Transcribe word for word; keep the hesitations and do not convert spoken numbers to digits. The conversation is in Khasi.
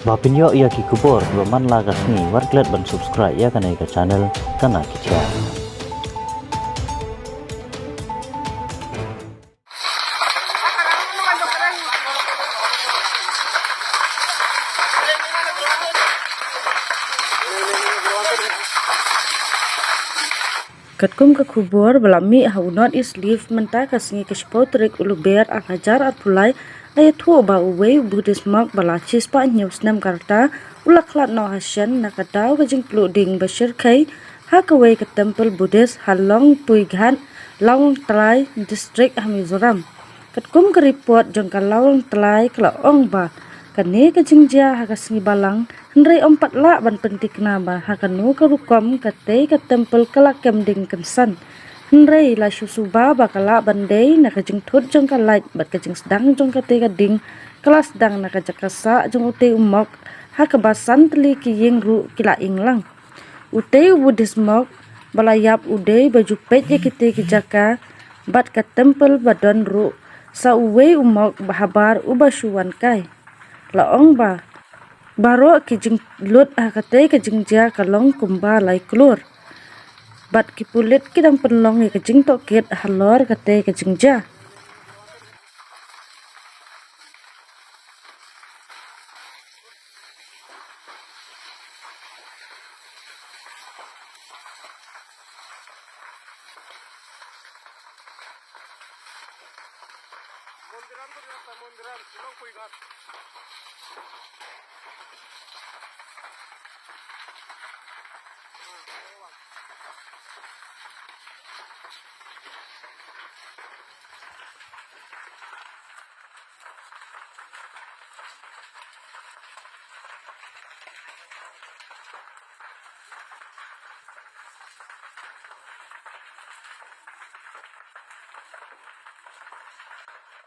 Ba pynïoh ïa ki khubor kiba man la ka sngi, wat klet ban subscribe ïa kane ka channel Kana Ki Jia. Katkum ka khubor ba la mih ha u North East Live mynta ka sngi ka shiphew tarik u Lber ar hajar arphew lai, la ïathuh ba uwei u Buddhist monk ba la shispah hynñiew snem ka rta u la khlad noh ha shen na ka daw ka jingpluh ding ba shyrkhei ha kawei ka temple Buddhist ha Longpuighat, Lawngtlai District ha Mizoram. Katkum ka report jong ka Lawngtlai ka la ong ba kane ka jingjia ha ka sngi Balang, hynrei ym pat lah ban pynthikna ba ha kano ka rukom katei ka temple ka la kem ding kynsan. Hynrei la shu suba ba ka lah ban dei na ka jingthut jong ka light bad ka jingsdang jong katei ka ding ka la sdang na ka jaka sah jong utei u monk, ha kaba san tylli ki ïing ruh ki la ing lang. Utei u Buddhist monk ba la ïap u dei ba ju peit ïa kitei ki jaka bad ka temple ba don ruh sa uwei u monk ba habar uba shu wan kai. La ong ba baroh ki jinglut ha katei ka jingjia ka long kumba lai klur. Bad ki pulit ki dang pynlong ïa ka jingtohkit halor katei ka jingjia.